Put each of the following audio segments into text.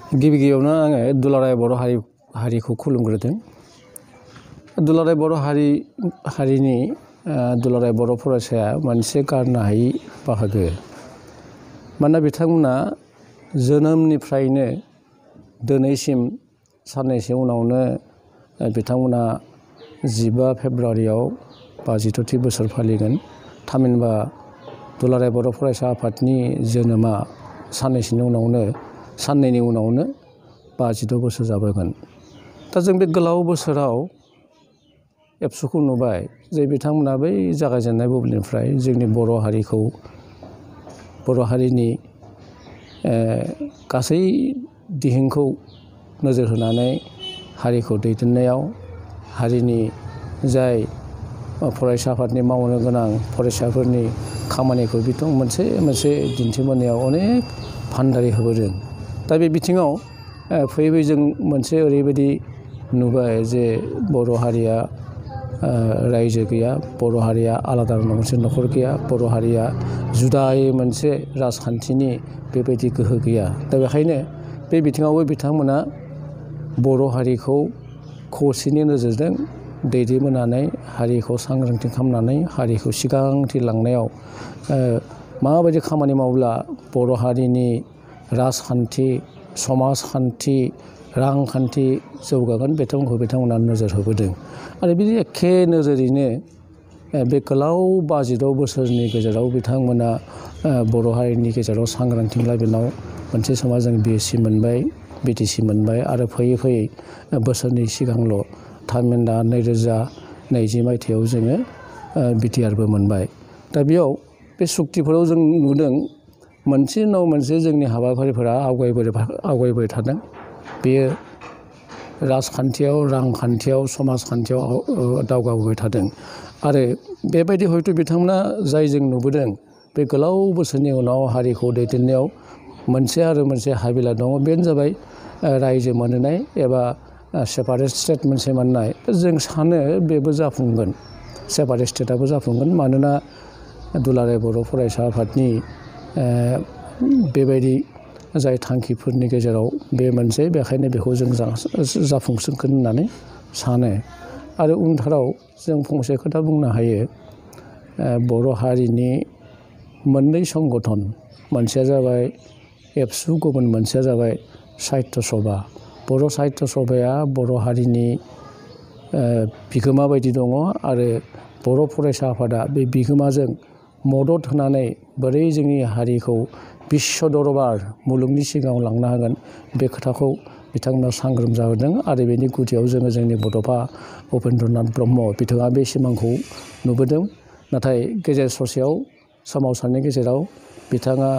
गिबि गिबियावनो आङो दुलाराय बर' हारिखौ खुलुमग्रोदों। दुलाराय बर' हारिनि दुलाराय बर' फरायसाया मोनसे गारनो हायै बाहागो। मानोना बिथांमोना जोनोमनिफ्रायनो दिनैसिम साननैसो उनावनो बिथांमोना 15 फेब्रुवारियाव 52थि बोसोर फालिगोन। थामहिनबा दुलाराय बर' फरायसा आफादनि जोनोमा साननैनि उनावनो 52 बोसोर जाबोगोन। दा जों बे गोलाव बोसोराव एबसुखौ नुबाय जे बिथांमोना बै जागायजेननाय बुब्लिनिफ्राय जोंनि बर' हारिनि गासै दिहिंखौ नोजोर होनानै हारिखौ दैदेननायाव हारिनि जाय फरायसा आफादनि मावनो गोनां फरायसाफोरनि खामानिखौ मोनसे मोनसे दिन्थिबोनायाव अनेक भान्दारि होबोदों। दा बे बिथिङाव फैयै जों मोनसे ओरैबायदि नुबाय जे बर' हारिया रायजो गैया, बर' हारिया आलादा मोनसे न'खर गैया, बर' हारिया जुदायै मोनसे राजखान्थिनि बेबायदि गोहो गैया। दा बेखायनो बे बिथिङावबो बिथांमोना बर' हारिखौ खौसेनि नोजोरजों दैदेनबोनानै हारिखौ सांग्रांथि खालामनानै हारिखौ सिगांथिं लांनायाव माबायदि खामानि मावब्ला बर' हारिनि राजखान्थि, समाजखान्थि, रांखान्थि जौगागोन बिथांमोना नोजोर होबोदों। आरो बिदि एखे नोजोरैनो बे गोलाव 52 बोसोरनि गेजेराव बिथांमोना बर' हारिनि गेजेराव सांग्रांथि लाबोनायाव मोनसे समाव जों BTC मोनबाय आरो फैयै फैयै बोसोरनै सिगांल' थामहिनबा 2020 मायथाइयाव जोङो BTRबो मोनबाय। दा बेयाव बे सुक्तिफोराव जों नुदों मोनसे उनाव मोनसे जोंनि हाबाफारिफोरा आवगायबाय थादों। बेयो राजखान्थियाव, रांखान्थियाव, समाजखान्थियाव दावगाबोबाय थादों। आरो बेबायदि हयथ' बिथांमोना जाय जों नुबोदों बे गोलाव बोसोरनि उनाव हारिखौ दैदेननायाव मोनसे आरो मोनसे हाबिला दङ। बेनो जाबाय रायजो मोनहैनाय एबा सेपारेट स्टेट मोनसे मोननाय। जों सानो बेबो जाफुंगोन, सेपारेट स्टेटआबो जाफुंगोन। मानोना दुलाराय बर' फरायसा आफादनि बेबायदि जाय थांखिफोरनि गेजेराव बे मोनसे, बेखायनो बेखौ जों जाफुंसारगोन होननानै सानो। आरो उनथाराव जों फंसे खोथा बुंनो हायो, बर' हारिनि मोननै संगठन, मोनसेया जाबाय एबसु, गुबुन मोनसेया जाबाय साहित्य सभा। बर' साहित्य सभाया बर' हारिनि बिगोमा बायदि दङ आरो बर' फरायसा आफादा बे बिगोमाजों मदद होनानै बोरै जोंनि हारिखौ बिश्व दरबार मुलुगनि सिगाङाव लांनो हागोन बे खोथाखौ बिथांमोना सांग्रां जाबोदों। आरो बेनि गुदियाव जोंनि बड'फा उपेन्द्रनाथ ब्रह्म बिथाङा बे सिमांखौ नुबोदों। नाथाय गेजेर ससेयाव सोमावसारनायनि गेजेराव बिथाङा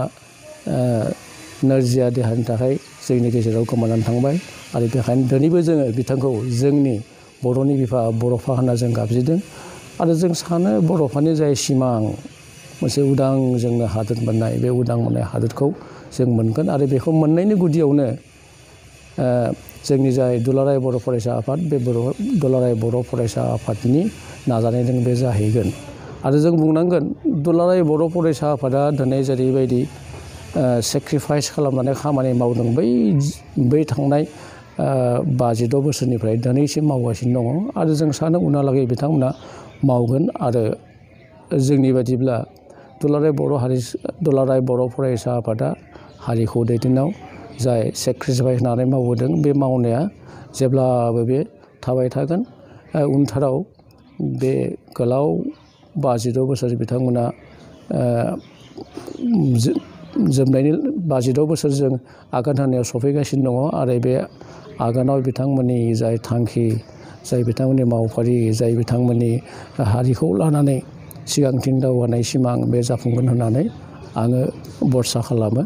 नोरजिया देहानि थाखाय जोंनि गेजेराव गोमानानै थांबाय। आरो बेखायनो दिनैबो जोङो बिथांखौ जोंनि बर'नि बिफा बर'फा होनना जों गाबज्रिदों। आरो जों सानो बर'फानि जाय सिमां, मोनसे उदां जोंनो हादोर मोननाय, बे उदां मोननाय हादोरखौ जों मोनगोन। आरो बेखौ मोननायनि गुदियावनो जोंनि जाय दुलाराय बर' फरायसा आफाद, बे दुलाराय बर' फरायसा आफादनि नाजानायजों बे जाहैगोन। आरो जों बुंनांगोन दुलाराय बर' फरायसा आफादा दिनै जेरैबायदि सेक्रिफाइस खालामनानै खामानि मावदों बै थांनाय 52 बोसोरनिफ्राय दिनैसिम मावगासिनो दङ। आरो जों सानो उनहालागै बिथांमोना मावगोन। आरो जोंनि बायदिब्ला दुलाराय बर' फरायसा आफादा हारिखौ दैदेननायाव जाय सेक्रिफाइस होनानै मावबोदों, बे मावनाया जेब्लाबो बे थाबाय थागोन। उनथाराव बे गोलाव 52 बोसोर बिथांमोना जोबनायनि 52 बोसोरजों आगान होनायाव सफैगासिनो दङ। आरो बे आगानाव बिथांमोननि जाय थांखि, जाय बिथांमोननि मावफारि, जाय बिथांमोननि हारिखौ लानानै सिगांथिं दावगानाय सिमां, बे जाफुंगोन होननानै आङो भरसा खालामो।